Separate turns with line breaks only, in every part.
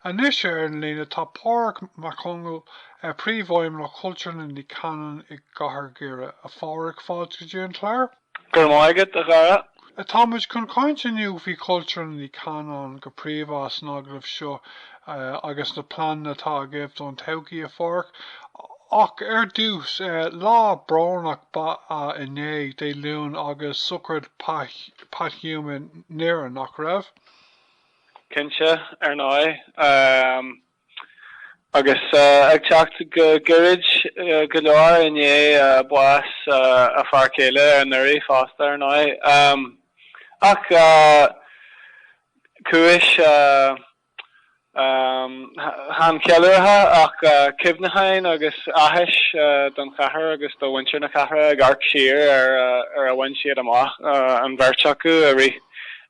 Anois ar an líne tá Pádraig Mac Conghail, Príomhfheidhmeannach Chultúrlann Uí Chanáin i gcathair Dhoire. A Phádraig, fáilte go dtí an clár.
Go raibh maith agat, a Dhara.
Tá muid chun caint inniu faoi Chultúrlann Uí Chanáin go príomha san agallamh seo agus na pleananna atá agaibh don todhchaí, a Phádraig. Ach ar dtús, lá brónach ba ea inné, Dé Luain, agus sochraid Pat Hume i nDoire, nach raibh?
Cinnte, ar ndóigh. Agus ag teacht go gairid go leor i ndiaidh bás a fear céile anuraidh fosta, ar ndóigh. Ach cúis chan ceiliúrtha ach cuimhneacháin agus áthais don chathair agus do mhuintir na cathrach ag amharc siar ar a bhain siad amach, an bheirt acu, i rith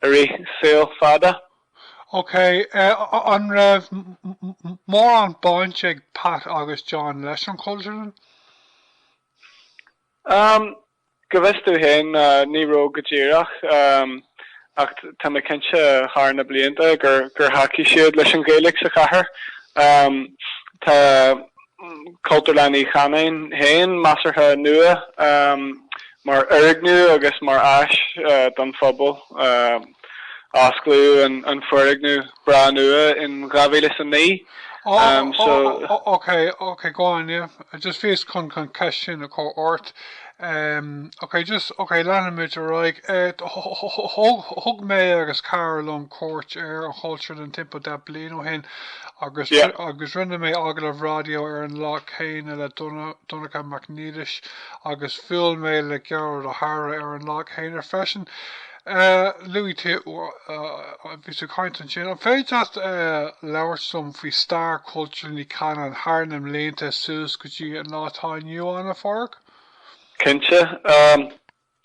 i rith saol fada.
Ok, an raibh mórán baint ag Pat agus John leis an Chultúrlann?
Go bhfios domh féin, ní raibh go díreach, ach tá mé cinnte thar na blianta gur thacaigh siad leis an Ghaeilge sa chathair. Tá Cultúrlann Uí Chanáin féin measartha nua mar fhoirgneamh agus mar áis don phobal. Osclaíodh an foirgneamh breá nua in 2009.
So. Ok, ok, go on, yeah. Just bhíos chun an cheist sin a chur ort. Ok, just, ok, leanfaimid ar aghaidh. Thug mé agus cara liom cuairt ar an Chultúrlann timpeall 10 bliain ó shin agus agus rinne mé agallamh raidió ar an lá céanna le Donncha Mac Niallais agus bhuail mé le Gearóid Ó hEadhra ar an lá céanna freisin. Luaigh tú, bhí tú ag caint ansin, an féidir leat labhairt liom faoi stair Chultúrlann Uí Chanáin thar na mblianta suas go dtí an lá atá inniu ann, a Phádraig?
Cinnte.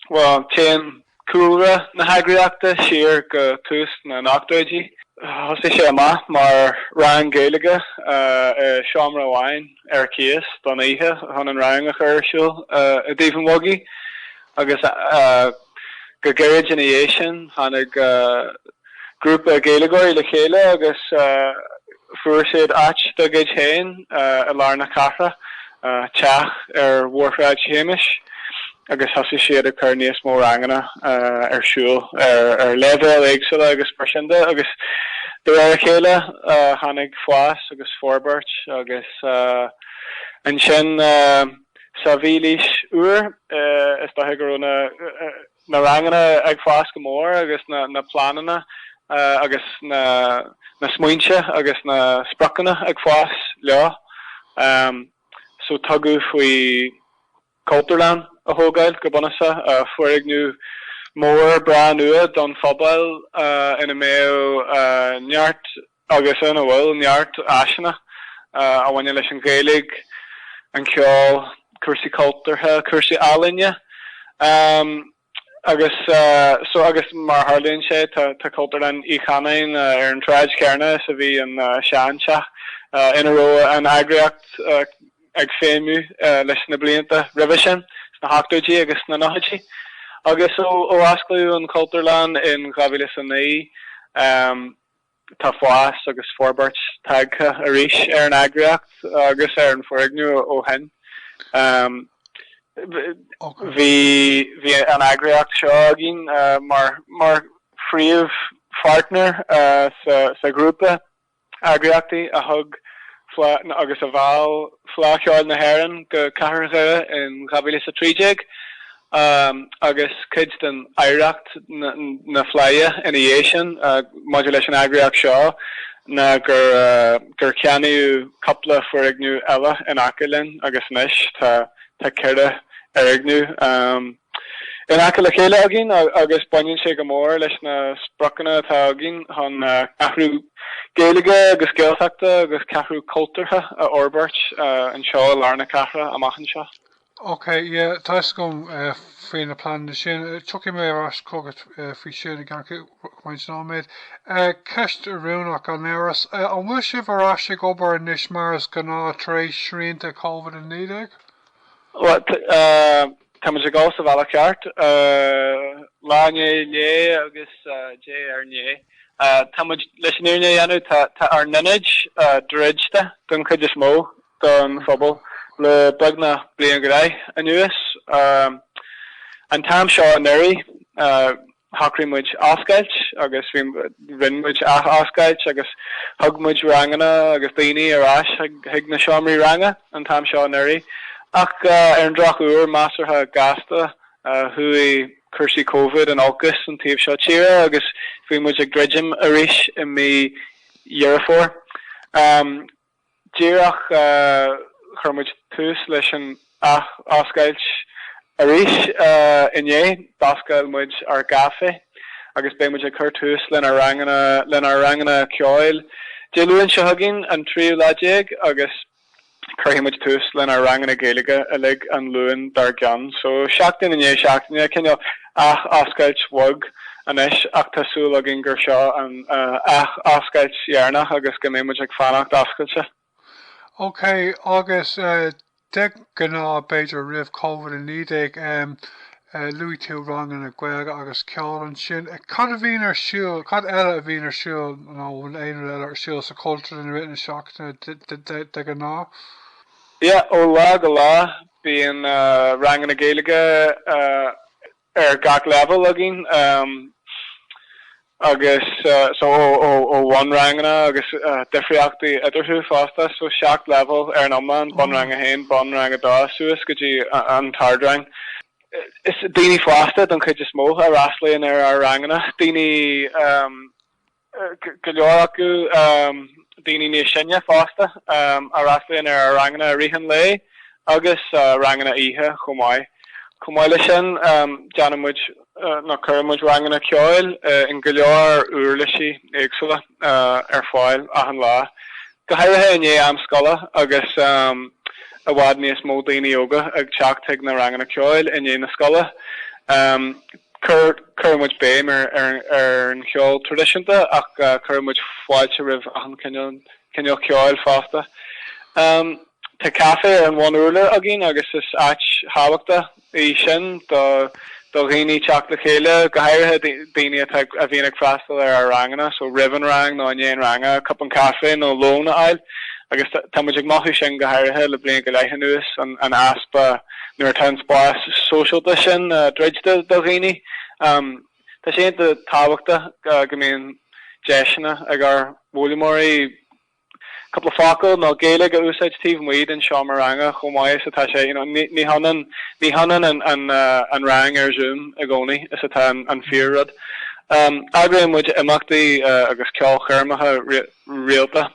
Bhuel, téann cúlra na heagraíochta siar go tús na n-ochtóidí. Thosaigh sé amach mar rang Gaeilge i seomra amháin ar cíos don oíche chun an rang a chur ar siúl i dTaobh an Bhogaigh agus Go gairid ina dhiaidh sin, tháinig grúpa Gaeilgeoirí le chéile agus fuair siad áit dá gcuid féin i lár na cathrach, teach ar Mhórshráid Shéamais, agus thosaigh siad ag cur níos mó ranganna ar siúl ar leibhéil éagsúla agus mar sin de. Agus de réir a chéile, tháinig fás agus forbairt agus ansin, Sa mhílaois úr, is dócha go raibh na ranganna ag fás go mór agus na pleananna agus na smaointe agus na spriocanna ag fás leo. So tugadh faoi Cultúrlann a thógáil go bunúsach, foirgneamh mór breá nua don phobal ina mbeadh neart agus ina bhfuil neart áiseanna a bhaineann leis an Ghaeilge, an ceol, cúrsaí cultúrtha, cúrsaí ealaíne. Agus so agus mar a tharlaíonn sé tá tá Cultúrlann Uí Chanáin ar an tsráid chéanna is a bhí an seanteach ina raibh an eagraíocht ag feidhmiú leis na blianta roimhe sin, sna hochtóidí agus sna nóchaidí. Agus ó osclaíodh an Chultúrlann in 2009, Tá fás agus forbairt tagtha arís ar an eagraíocht agus ar an bhfoirgneamh ó shin. Bhí bhí an eagraíocht seo againn mar mar phríomhpháirtneir sa sa ghrúpa eagraíochtaí a thug Fleadh agus a mheall Fleadh Cheoil na hÉireann go Cathair Dhoire in 2013. Agus cuid den oidhreacht na Fleidhe ina dhiaidh sin maidir leis an eagraíocht seo ná gur gur ceannaíodh cúpla foirgneamh eile in aice linn agus anois tá tá ceithre fhoirgneamh in aice le chéile againn agus baineann sé go mór leis na spriocanna atá againn chun ceathrú Gaeilge agus Gaeltachta agus ceathrú cultúrtha a fhorbairt anseo i lár na cathrach amach anseo.
Ok, yeah, tá fhios agam faoi na pleananna sin. Tiocfaidh mé ar ais chugat faoi sin i gceann roinnt nóiméad. Ceist oiriúnach gan amhras. An bhfuil sibh ar ais ag obair anois mar is gnáth tar éis srianta Covid-19?
Bhuel, tá muid ag dul sa bhealach ceart. Lá i ndiaidh lae agus diaidh ar ndiaidh. Tá muid, leis an fhírinne a dhéanamh, tá tá ár n-ionaid druidte don chuid is mó don phobal le beagnach bliain go leith anuas. An t-am seo anuraidh, shocraigh muid oscailt agus bhí, rinne muid ath-oscailt agus thug muid ranganna agus daoine ar ais chuig na seomraí ranga an t-am seo anuraidh. Ach ar an drochuair, measartha gasta, chuaigh cúrsaí Covid in olcas an taobh seo tíre agus bhí muid ag druidim arís i mí Dheireadh Fómhair. Díreach chuir muid tús leis an ath-oscailt arís inné, d'oscail muid ár gcaifé agus beidh muid ag cur tús lenár ranganna, lenár ranganna ceoil Dé Luain seo chugainn, an tríú lá déag, agus cuirfidh muid tús lenár ranganna Gaeilge uilig an Luan dár gcionn. So, seachtain i ndiaidh seachtaine, cineál ath-oscailt bhog anois ach tá súil againn gur seo an ath-oscailt dheireanach agus go mbeidh muid ag fanacht oscailte.
Ok, agus de ghnáth, b'fhéidir roimh Covid-19, luaigh tú ranganna Gaeilge agus ceol ansin. Cad a bhíonn ar siúl, cad eile a bhíonn ar siúl nó an bhfuil aon rud eile ar siúl sa Chultúrlann i rith na seachtaine de ghnáth?
Yeah, ó lá go lá bíonn ranganna Gaeilge ar gach leibhéal againn agus so ó bhunranganna agus difríochtaí eatarthu fosta, so 7 leibhéal ar an iomlán, bunrang a haon, bunrang a dó suas go dtí an t-ardrang. Is daoine fásta don chuid is mó a fhreastalaíonn ar ár ranganna, daoine go leor acu, daoine níos sine fosta, a fhreastalaíonn ar ár ranganna i rith an lae agus ranganna oíche chomh maith. Chomh maith leis sin, déanann muid, nó cuireann muid ranganna ceoil in go leor uirlisí éagsúla ar fáil achan lá. Go háirithe i ndiaidh am scoile agus i bhfad níos mó daoine óga ag teacht chuig na ranganna ceoil i ndiaidh na scoile. Cuireann muid béim ar an cheol traidisiúnta ach cuireann muid fáilte roimh achan chineál ceoil fosta. Tá caife ar an bhun-urlár againn agus is áit thábhachtach í sin do dhaoine teacht le chéile, go háirithe daoine atá a bhíonn ag freastal ar ár ranganna, so roimh an rang nó i ndiaidh an ranga, cupán caife nó lón a fháil. Agus tá muid ag mothú sin go háirithe le bliain go leith anuas, an easpa nuair atá an spás sóisialta sin druidte do dhaoine. Tá sé iontach tábhachtach go mbíonn deiseanna ag ár bhfoghlaimeoirí cúpla focal nó Gaeilge a úsáid taobh amuigh den seomra ranga chomh maith is atá sé, you know, ní hionann, ní hionann an, an, an rang ar Zoom i gcónaí is atá an, an fíor-rud. Eagraíonn muid imeachtaí agus ceolchoirmeacha rialta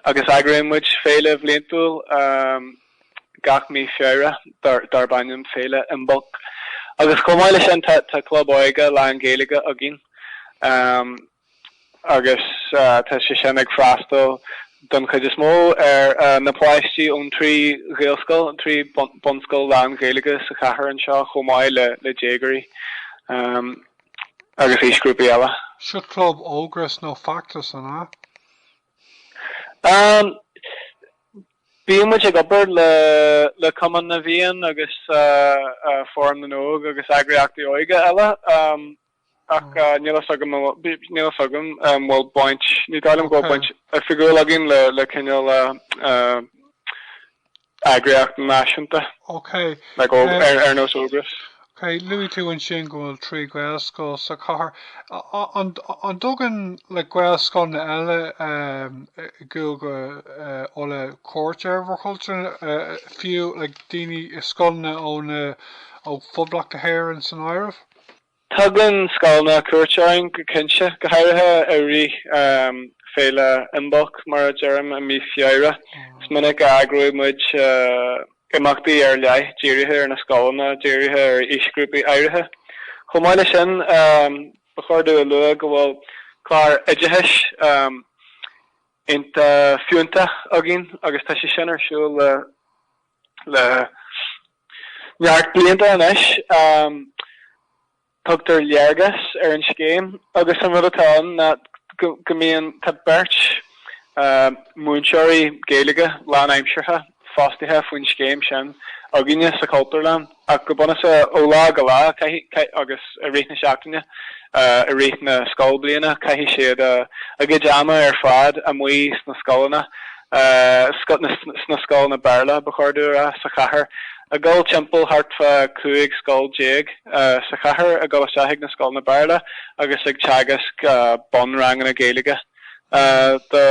agus eagraíonn muid féile bhliantúil gach mí Feabhra darb ainm Féile Imbolc. Agus chomh maith leis sin tá, tá club óige lán-Ghaeilge againn. agus tá sé sin ag freastal don chuid is mó ar na páistí ón 3 Ghaelscoil, an 3 bunscoil lán-Ghaeilge sa chathair anseo chomh maith le déagóirí agus aoisghrúpaí eile.
Seo club Ógras nó feachtas, an ea?
Bíonn muid ag obair le Cumann na bhFiann agus Fóram na nÓg agus eagraíochtaí óige eile. Ach níl a fhios agam, níl a fhios agam an bhfuil baint, ní dóigh liom go bhfuil baint oifigiúil againn le le cineál eagraíocht náisiúnta like ar ar nós Ógras.
Ok, luaigh tú ansin go bhfuil 3 Ghaelscoil sa chathair. An an dtugann like Gaelscoileanna eile i gCúige Uladh cuairt ar bhur gcultúrlann, fiú like daoine i scoileanna ó na ó Phoblacht na hÉireann san áireamh?
Tugann scoileanna cuairt orainn go cinnte, go háirithe i rith Féile Imbolc, mar a deirim, i mí Feabhra. Is minic a eagróidh muid imeachtaí ar leith dírithe ar na scoileanna, dírithe ar aoisghrúpaí áirithe. Chomh maith leis sin, ba chóir domh a lua go bhfuil clár oideachais iontach fiúntach againn agus tá sé sin ar siúl le Le neart blianta anois, tugtar Léargas ar an scéim agus an rud atá ann ná go mbíonn, tá beirt mhúinteoirí Gaeilge lánaimseartha fostaithe faoin scéim sin. againne sa Chultúrlann ach go bunúsach ó lá go lá agus i rith na seachtaine, i rith na scoilbhliana, caithfidh siad a gcuid ama ar fad amuigh sna scoileanna, sna scoileanna Béarla ba chóir domh a rá, sa chathair, ag dul timpeall thart fá 15 scoil sa chathair, ag dul isteach ag na scoileanna Béarla agus ag teagasc bunranganna Gaeilge do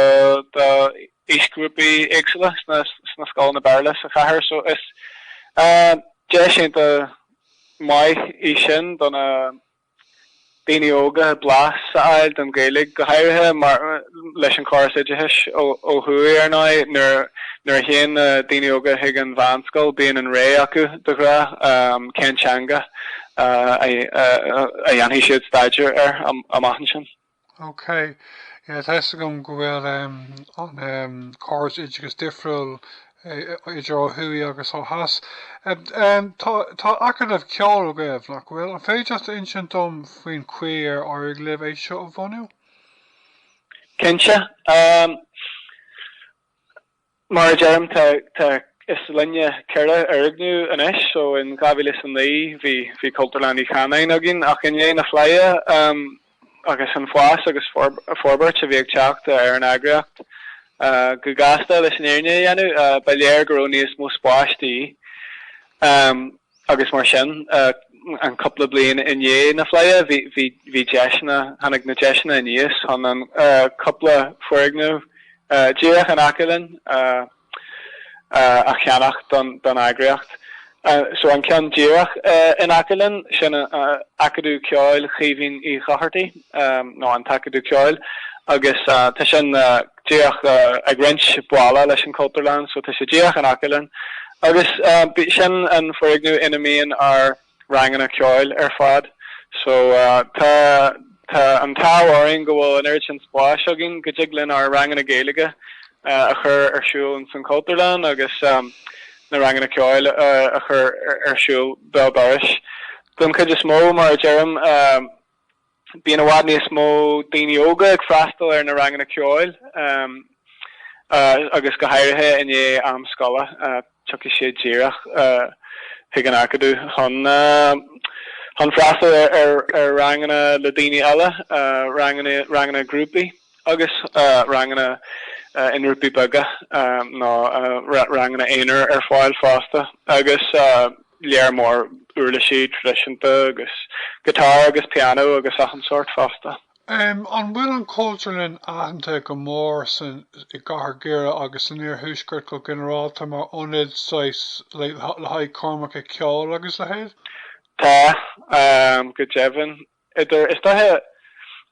aoisghrúpaí éagsúla sna scoileanna Béarla sa chathair. So is deis iontach maith í sin do na daoine óga blas a fháil den Ghaeilge, go háirithe mar leis an chóras oideachais ó thuaidh ar ndóigh, nuair nuair a théann na daoine óga chuig an mheánscoil bíonn an rogha acu de ghnáth cén teanga a dhéanfaidh siad staidéar air amach ansin.
Ok. Yeah, tá fhios agam go bhfuil an córas oideachais difriúil idir ó thuaidh agus ó theas. Tá tá acadamh ceoil agaibh, nach bhfuil? An féidir leat insint dom faoin chaoi ar éirigh libh é seo a bhunú?
Cinnte. Mar a deirim, tá, tá, is linne ceithre fhoirgneamh anois, so in 2009 bhí, bhí Cultúrlann Uí Chanáin againn ach i ndiaidh na Fleidhe agus an fás agus forbairt a bhí ag teacht ar an eagraíocht go gasta leis an fhírinne a dhéanamh, ba léir go raibh níos mó spáis de dhíth. Agus mar sin, an cúpla bliain i ndiaidh na Fleidhe, bhí, bhí, bhí deiseanna, tháinig na deiseanna aníos chun an cúpla foirgneamh díreach in aice linn a cheannach don, don eagraíocht. So an ceann díreach in aice linn, sin Acadamh Ceoil Chaoimhín Uí Dhochartaigh, nó an tAcadamh Ceoil, agus tá sin, díreach ag roinnt balla leis an Chultúrlann so tá sé díreach in aice linn agus sin an foirgneamh ina mbíonn ár ranganna ceoil ar fad so tá tá an t-ádh orainn go bhfuil an oiread sin spáis againn go dtig linn ár ranganna Gaeilge a chur ar siúl ins an Chultúrlann agus na ranganna ceoil a chur ar siúl béal dorais. Don chuid is mó mar a deirim Bíonn i bhfad níos mó daoine óga ag freastal ar na ranganna ceoil agus go háirithe i ndiaidh am scoile, tiocfaidh siad díreach chuig an Acadamh chun chun freastal ar ar ranganna le daoine eile, ranganna ranganna grúpaí agus ranganna i ngrúpaí beaga nó ranganna aonair ar fáil fosta agus. lear mór uirlisí traidisiúnta agus guitar agus pianó agus achan sórt fosta.
An bhfuil an Chultúrlann aitheanta go mór san i gcathair Dhoire agus san iarthuaisceart go ginearálta mar ionad saghas le haghaidh coirmeacha ceoil agus leithéid?
Tá, go deimhin. Idir, is dóiche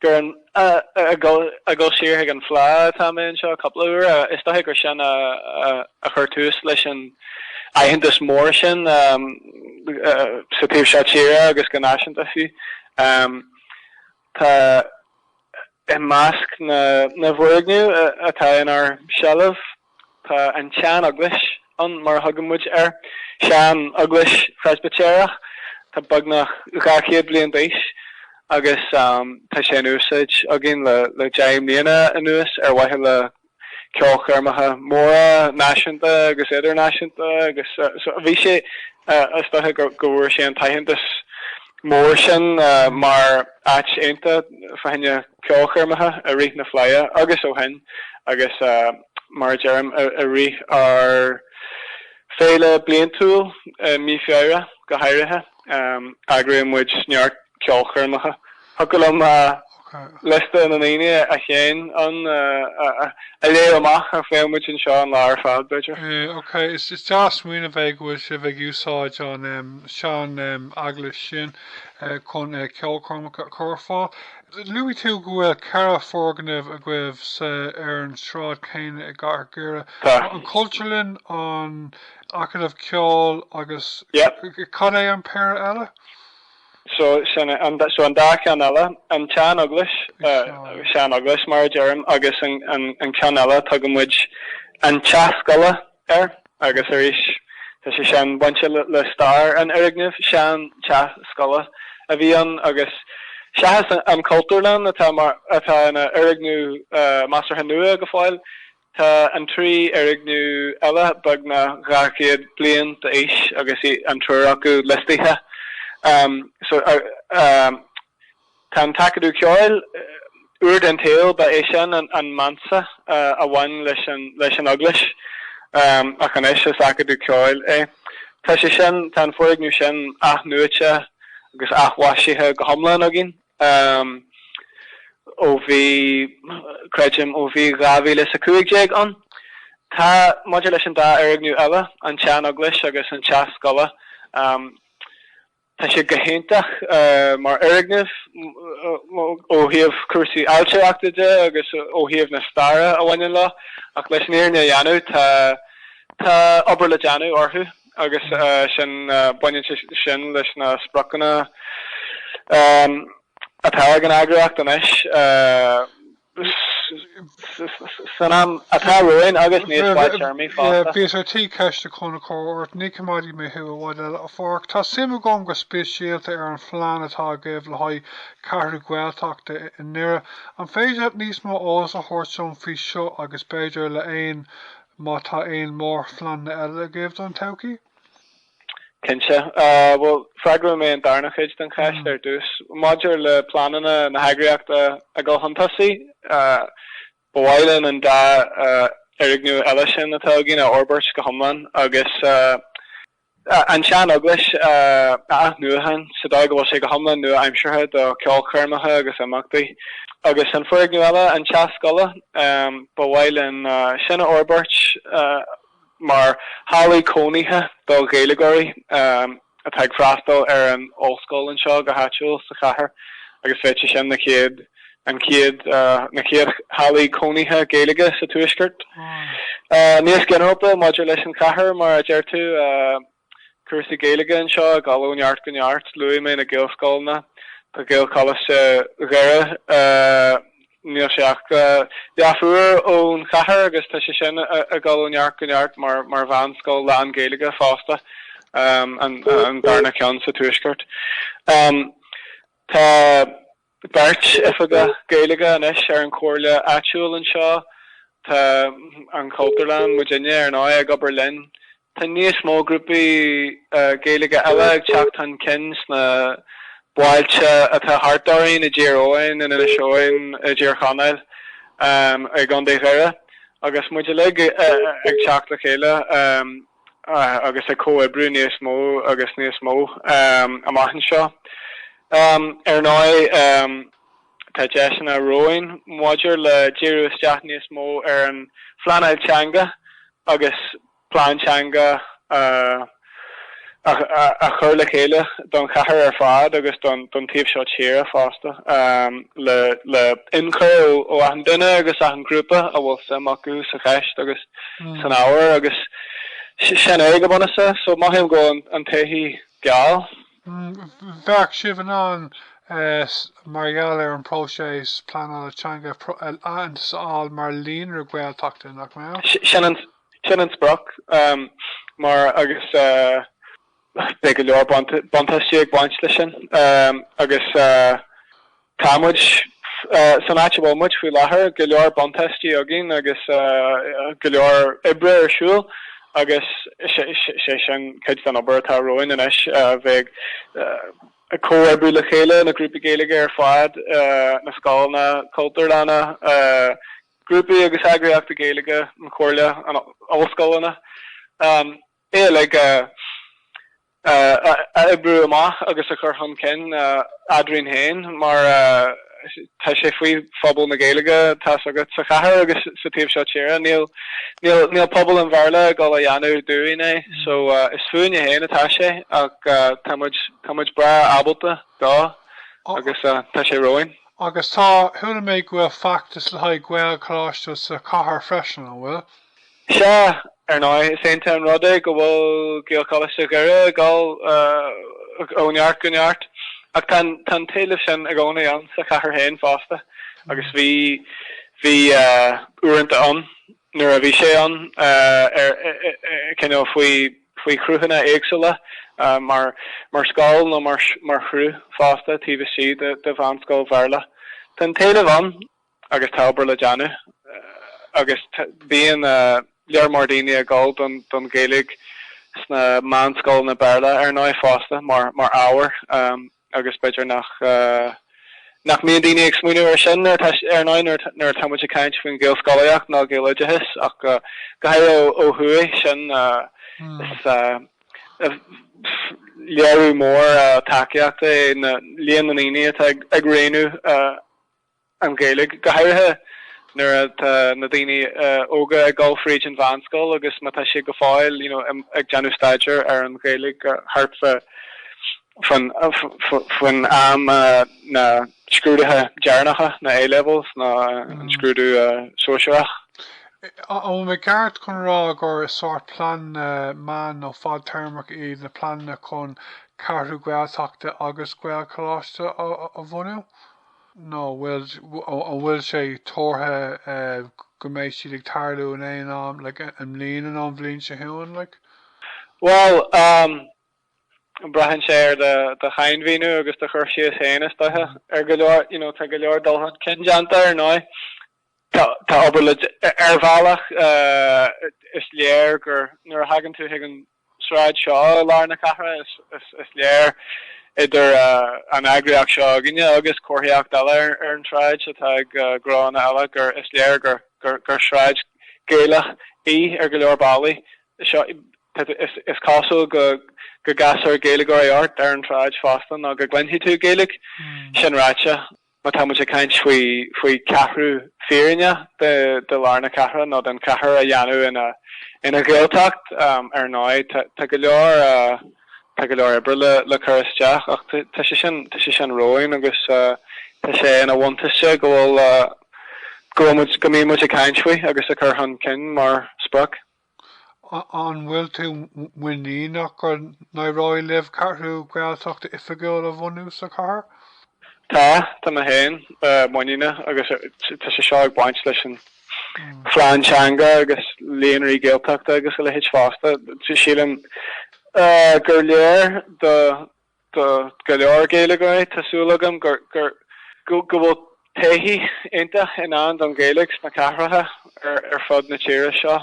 gur an, ag dul siar chuig an Fleadh atá mé anseo cúpla uair, is dóiche gur sin a chuir tús leis an aitheantas mór sin sa taobh seo tíre agus go náisiúnta fiú. Tá i measc na bhfoirgneamh atá inár seilbh, Tá an tsean-eaglais ann, mar a thugann muid air, sean-eaglais Phreispitéireach, atá beagnach 200 bliain d'aois agus tá sé in úsáid againn le 10 mbliana anuas ar mhaithe le ceolchoirmeacha móra náisiúnta agus idirnáisiúnta agus so bhí sé, is dócha go bhfuair sé an t-aitheantas mór sin mar áit iontach fá choinne ceolchoirmeacha i rith na Fleidhe agus ó shin agus mar a deirim i rith ár féile bliantúil i mí Feabhra go háirithe, eagraíonn muid neart ceolchoirmeacha. Thiocfadh liom liosta na ndaoine a sheinn ann a léamh amach ach bheadh muid anseo an lá ar fad, b'fhéidir.
Ok, is deas smaoineamh é go bhfuil sibh ag úsáid an sean eaglais sin chun ceolchoirmeacha a chur ar fáil. Luaigh tú go bhfuil 4 foirgneamh agaibh sa ar an sráid chéanna i gcathair Dhoire.
Tá.
An Chultúrlann, an Acadamh Ceoil agus cad é an péire eile?
So sin an so an dá cheann eile, an tsean-eaglais, sean-eaglais mar a deirim, agus an an ceann eile tugann muid an teach scoile air agus arís tá sé sin bainte le stair an fhoirgnimh, sean teach scoile a bhí ann agus seachas an Cultúrlann atá mar atá ina fhoirgneamh measartha nua go fóill. Tá an 3 fhoirgneamh eile beagnach 200 bliain d'aois agus an triúr acu liostaithe. So tá an tAcadamh Ceoil, uair den tsaol ba é sin an mansa a bhain leis an leis an eaglais ach anois is Acadamh Ceoil é. Tá sé sin, tá an foirgneamh sin athnuaite agus athmhaisithe go hiomlán againn. Ó bhí, creidim, ó bhí 2015 ann. Tá, maidir leis an dá fhoirgneamh eile, an tsean-eaglais agus an teach scoile, tá siad go hiontach mar fhoirgnimh ó thaobh cúrsaí ailtireachta de agus ó thaobh na staire a bhaineann leo, ach leis an fhírinne a dhéanamh, tá, tá obair le déanamh orthu. Agus sin, baineann sé sin leis na spriocanna atá ag an eagraíocht anois san am atá romhainn agus níos fadtéarmaí fosta.
Bhíos ar tí ceist a chur ort, ní choimeádfaidh mé thú i bhfad eile, a Pháraic. Tá suim agam go speisialta ar an phlean atá agaibh le haghaidh ceathrú Gaeltachta i nDoire. An féidir leat níos mó eolas a thabhairt dom faoi seo agus b'fhéidir le aon má tá aon mhórphleananna eile agaibh don todhchaí?
Cinnte. Bhuel, freagróidh mé an darna cuid den cheist ar dtús. Maidir le pleananna na heagraíochta ag dul chun tosaigh, ba mhaith linn an dá fhoirgneamh eile sin atá againn a fhorbairt go hiomlán agus, An tsean-eaglais a athnuachan sa dóigh go bhfuil sé go hiomlán nua-aimseartha do cheolchoirmeacha agus imeachtaí. Agus an foirgneamh eile, an teach scoile, ba mhaith linn sin a fhorbairt mar hallaí cónaithe do Ghaeilgeoirí atá ag freastal ar an ollscoil anseo go háitiúil sa chathair agus bheadh sé sin na chéad an chéad, na chéad hallaí cónaithe Gaeilge sa Tuaisceart. Níos ginearálta maidir leis an chathair, mar a deir tú, cúrsaí Gaeilge anseo ag dul ó neart go neart. Luaigh mé na Gaelscoileanna, tá Gaelcholáiste Dhoire, níl sé ach leathuair ón chathair agus tá sé sin ag dul ó neart go neart mar mheánscoil lán-Ghaeilge fosta, an darna ceann sa Tuaisceart. Tá. beirt oifigeach Gaeilge anois ar an chomhairle áitiúil anseo. Tá an Chultúrlann, muidinne, ar ndóigh, ag obair linn. Tá níos mó grúpaí Gaeilge eile ag teacht chun cinn sna bailte atá thart orainn, i dTír Eoghain, in Inis Eoghain, i dTír Chonaill, i gContae Dhoire. Agus muid uilig ag teacht le chéile agus ag comhoibriú níos mó agus níos mó amach anseo. Ar ndóigh, tá deiseanna romhainn maidir le díriú isteach níos mó ar an phleanáil teanga agus plean teanga a a chur le chéile don chathair ar fad agus don taobh seo tíre fosta, le le ionchur ó achan duine agus achan ghrúpa a bhfuil suim acu sa cheist agus san ábhar agus sin é go bunúsach. So mothaím go bhfuil an todhchaí geal.
Bheadh sibh in ann, mar gheall ar an bpróiseas pleanála teanga, aitheantas a fháil mar líonra Gaeltachta, nach
mbeadh? Sin an Sin an sprioc, mar agus beidh go leor buntáistí ag baint leis sin agus tá muid san áit a bhfuil muid faoi láthair, go leor buntáistí againn agus go leor oibre ar siúl agus sé sin cuid den obair atá romhainn anois, bheith ag comhoibriú le chéile, na grúpaí Gaeilge ar fad, na scoileanna, cultúrlanna, grúpaí agus eagraíochtaí Gaeilge, an Chomhairle, an ollscoileanna, é uilig a oibriú amach agus a chur chun cinn eadrainn féin mar tá sé faoi phobal na Gaeilge, tá's agat, sa chathair agus sa taobh seo tíre. Níl, níl, níl pobal an Bhéarla ag dul a dhéanamh dúinn é so is fúinne féin atá sé ach tá muid, tá muid breá ábalta dó agus tá sé romhainn.
Agus tá, chuala mé go bhfuil feachtas le haghaidh Gaelcholáiste sa chathair freisin, an bhfuil?
Sea, ar ndóigh, is iontach an rud é go bhfuil Gaelcholáiste Dhoire ag dul ó neart go neart, ach tá an, tá an t-éileamh sin i gcónaí ann sa chathair féin fosta, agus bhí, bhí uaireanta ann nuair a bhí sé ann ar, cineál faoi, faoi chruthanna éagsúla mar mar scoil nó mar mar shruth fosta taobh istigh de de mheánscoil Bhéarla. Tá an t-éileamh ann agus tá obair le déanamh. Agus bíonn lear mór daoine ag dul don Ghaeilge sna meánscoileanna Béarla ar ndóigh fosta mar ábhar agus b'fhéidir nach nach mbíonn daoine ag smaoineamh air sin nuair atá ar ndóigh nuair atá muid ag caint faoin Ghaelscolaíocht nó Gaeloideachas ach go háirithe ó thuaidh sin is léiriú mór tacaíochta é na líon na ndaoine atá ag roghnú an Ghaeilge, go háirithe nuair atá na daoine óga ag dul fríd an mheánscoil agus má tá siad go fóill you know ag déanamh staidéir ar an Ghaeilge thart faoin faoin am na scrúduithe deireanacha, na A-levels nó an scrúdú sóisearach.
An bhfuil mé ceart chun rá gur sórt pleananna meán nó fadtéarmach iad na pleananna chun Ceathrú Gaeltachta agus Gaelcholáiste a bhunú? Nó an bhfuil sé tuartha go mbeidh siad ag tarlú in aon am, like, i mbliana nó an bhliain seo chugainn, like?
Bhuel, braitheann sé ar do shainmhíniú agus do chur síos féin, is dóiche. Ar go leor, you know, tá go leor dul chun cinn déanta, ar ndóigh. Tá obair le, ar bhealach, is léir gur nuair a thagann tú chuig an sráid seo i lár na cathrach, is léir idir an eagraíocht seo againne agus comharthaíocht eile ar an tsráid atá ag gnóanna eile gur is léir gur sráid Ghaelach í ar go leor bealaí. Seo, is cosúil go gcasfar Gaeilgeoirí ort ar an tsráid fosta nó go gcluinfidh tú Gaeilge. Sin ráite. Má tá muid ag caint faoi faoi cheathrú fírinneach de de lár na cathrach nó den chathair a dhéanamh ina ina Ghaeltacht, ar ndóigh tá tá go leor tá go leor oibre le le cur isteach ach tá sé sin tá sé sin romhainn agus tá sé ina bhuntáiste go bhfuil go bhfuil muid go mbíonn muid ag caint faoi agus ag cur chun cinn mar sprioc.
An bhfuil tú muiníneach go n-éireoidh libh Ceathrú Gaeltachta oifigiúil a bhunú sa chathair?
Tá, tá mé féin muiníneach agus tá sé seo ag baint leis an phlean teanga agus líonraí Gaeltachta agus a leithéid fosta. Sílim gur léir do Do go leor Gaeilgeoirí, tá súil agam gur go bhfuil todhchaí iontach i ndán don Ghaeilge sna cathracha ar fud na tíre seo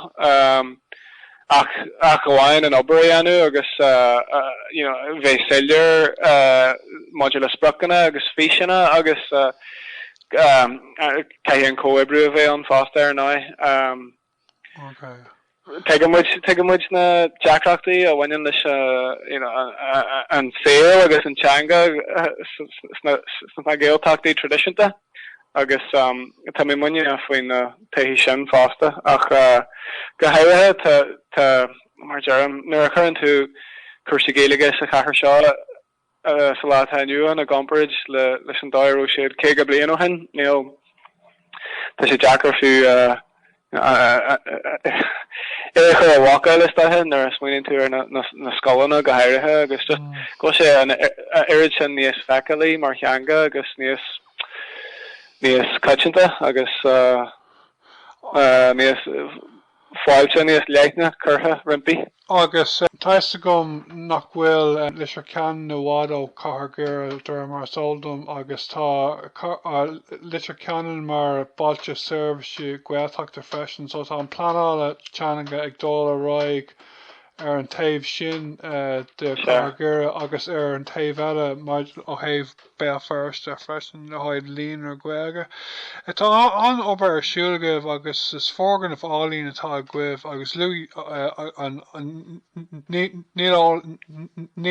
ach ach amháin an obair a dhéanamh agus you know bheith soiléir maidir le spriocanna agus físeanna agus caithfidh an comhoibriú a bheith ann fosta ar ndóigh. Tuigeann muid, tuigeann muid na deacrachtaí a bhaineann leis you know, an saol agus an teanga sna, sna Gaeltachtaí traidisiúnta agus tá mé muiníneach faoi na taithí sin fosta ach go háirithe tá, tá, mar a deirim, nuair a chuireann tú cúrsaí Gaeilge sa chathair seo, sa lá atá inniu ann i gcomparáid leis an dóigh a raibh siad 50 bliain ó shin. Níl, tá sé deacair fiú é a chur i bhfocail is dóiche nuair a smaoiníonn tú ar na scoileanna go háirithe agus just go bhfuil sé an oiread sin níos feiceálaí mar theanga agus níos níos coitianta agus níos fáilte níos leithne curtha roimpi.
Agus tá fhios agam nach bhfuil Leitir Ceanainn i bhfad ó Chathair Dhoire, de réir mar is eol dom, agus tá Leitir Ceanainn mar bailte seirbhíse Gaeltachta freisin, so tá an pleanáil teanga ag dul ar aghaidh ar an taobh sin de Chathair Dhoire agus ar an taobh eile ó thaobh Béal Feirste freisin le haghaidh líonra Gaeilge. Tá an-obair ar siúl agaibh agus is foirgneamh álainn atá agaibh agus luaigh an ní ní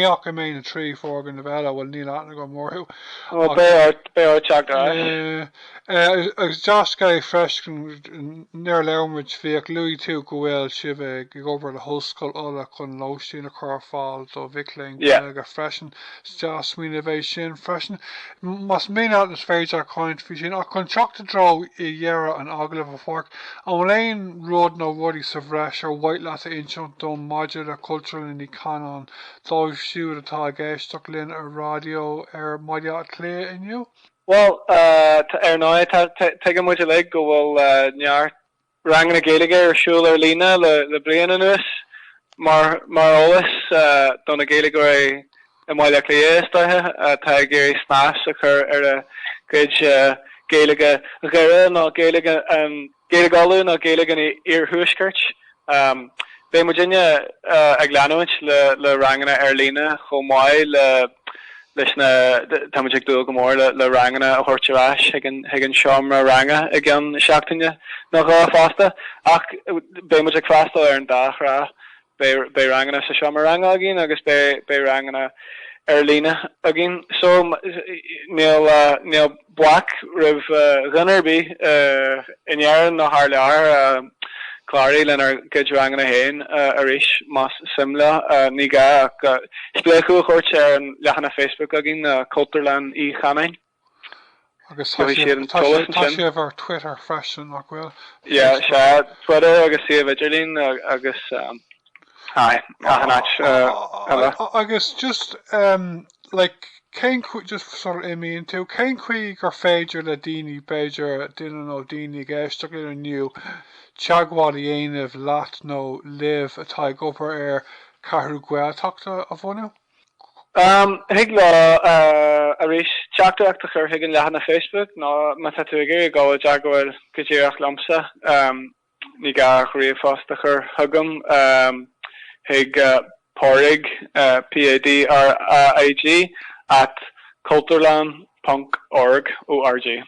fhaca mé na 3 foirgneamh eile, bhuel níl aithne agam orthu
ach Beidh ort teacht ar ais.
Agus dea-scéal freisin nuair a labhair muid bhíodh luaigh tú go bhfuil sibh ag obair le hOllscoil Uladh chun lóistín a chur ar fáil do mhic léinn Gaeilge freisin. Is dea-smaoineamh é sin freisin. Más mian leat is féidir caint faoi sin. Ach chun teacht i dtreo dheireadh an agallaimh a Phádraig, an bhfuil aon rud nó rudaí sa bhreis ar mhaith leat a inseacht dom maidir le Cultúrlann Uí Chanáin dóibh siúd atá ag éisteacht linn ar raidió ar Bhaile Átha Cliath inniu?
Bhuel, ar ndóigh, tuigeann muid uilig go bhfuil neart ranganna Gaeilge ar siúl ar líne le bliain anuas. Mar eolas do na Gaeilgeoirí i mBaile Átha Cliath, is dóiche, atá ag iarraidh snas a chur ar a gcuid. Gaeilge Dhoire nó Gaeilge an Gaeilge Uladh nó Gaeilge an Iarthuaiscirt. Beidh muidinne ag leanúint le ranganna ar líne chomh maith le leis na, tá muid ag dúil go mór le ranganna a thabhairt ar ais chuig an chuig an seomra ranga i gceann seachtaine nó dhó fosta. Ach beidh muid ag freastal ar an dá thrá Beidh ranganna sa seomra ranga againn agus beidh ranganna ar líne againn. So níl níl bac roimh dhuine ar bith in Éirinn nó thar lear clárú lenár gcuid ranganna féin arís más suim leo. Ní gá ach spléachadh a thabhairt ar an leathanach Facebook againn, Cultúrlann Uí Chanáin.
Agus tá sibh ar Twitter freisin, nach bhfuil?
Yeah, sea, Twitter agus suíomh idirlín agus aye, achan áit eile.
Agus just, like, cén chaoi, just sula imíonn tú, cén chaoi gur féidir le daoine, b'fhéidir duine nó daoine ag éisteacht linn inniu, teagmháil a dhéanamh leat nó libh atá ag obair ar Cheathrú Gaeltachta a bhunú?
Thig leo, arís, teachtaireacht a chur chuig an leathanach Facebook nó má tá tú ag iarraidh dul i dteagmháil go díreach liomsa, ní gá ach ríomhphost a chur chugam chuig Pádraig, P-A-D-R-A-I-G, at cultúrlann ponc org, O-R-G.